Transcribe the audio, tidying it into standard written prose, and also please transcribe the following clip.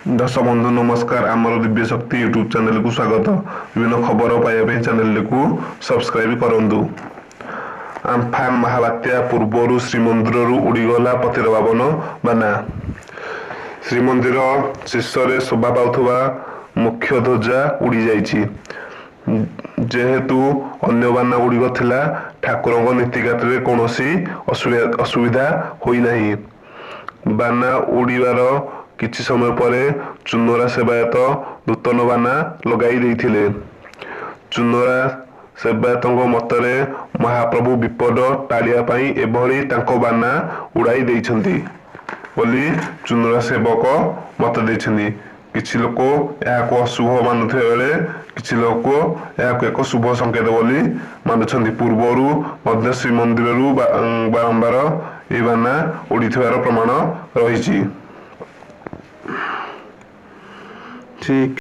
ଦର୍ଶକ ବନ୍ଧୁ ନମସ୍କାର, ଆମର ଦିବ୍ୟ ଶକ୍ତି ୟୁଟ୍ୟୁବ୍ ଚ୍ୟାନେଲକୁ ସ୍ୱାଗତ। ବିଭିନ୍ନ ଖବର ପାଇବା ପାଇଁ ଚ୍ୟାନେଲଟିକୁ ସବସ୍କ୍ରାଇବ୍ କରନ୍ତୁ। ଆମ୍ଫାନ ମହାବାତ୍ୟା ପୂର୍ବରୁ ଶ୍ରୀମନ୍ଦିରରୁ ଉଡ଼ିଗଲା ପତିତପାବନ ବାନା। ଶ୍ରୀମନ୍ଦିର ଶୀର୍ଷରେ ଶୋଭା ପାଉଥିବା ମୁଖ୍ୟ ଧ୍ୱଜା ଉଡ଼ିଯାଇଛି। ଯେହେତୁ ଅନ୍ୟ ବାନା ଗୁଡ଼ିକ ଥିଲା, ଠାକୁରଙ୍କ ନୀତିକାନ୍ତିରେ କୌଣସି ଅସୁବିଧା ହୋଇନାହିଁ। ବାନା ଉଡ଼ିବାର କିଛି ସମୟ ପରେ ଚୁନରା ସେବାୟତ ନୂତନ ବାନା ଲଗାଇ ଦେଇଥିଲେ। ଚୁନରା ସେବାୟତଙ୍କ ମତରେ ମହାପ୍ରଭୁ ବିପଦ ଟାଳିବା ପାଇଁ ଏଭଳି ତାଙ୍କ ବାନା ଉଡ଼ାଇ ଦେଇଛନ୍ତି ବୋଲି ଚୁନରା ସେବକ ମତ ଦେଇଛନ୍ତି। କିଛି ଲୋକ ଏହାକୁ ଅଶୁଭ ମାନୁଥିବା ବେଳେ କିଛି ଲୋକ ଏହାକୁ ଏକ ଶୁଭ ସଂକେତ ବୋଲି ମାନୁଛନ୍ତି। ପୂର୍ବରୁ ମଧ୍ୟ ଶ୍ରୀମନ୍ଦିରରୁ ବାରମ୍ବାର ଏହି ବାନା ଉଡ଼ିଥିବାର ପ୍ରମାଣ ରହିଛି। ଠିକ୍।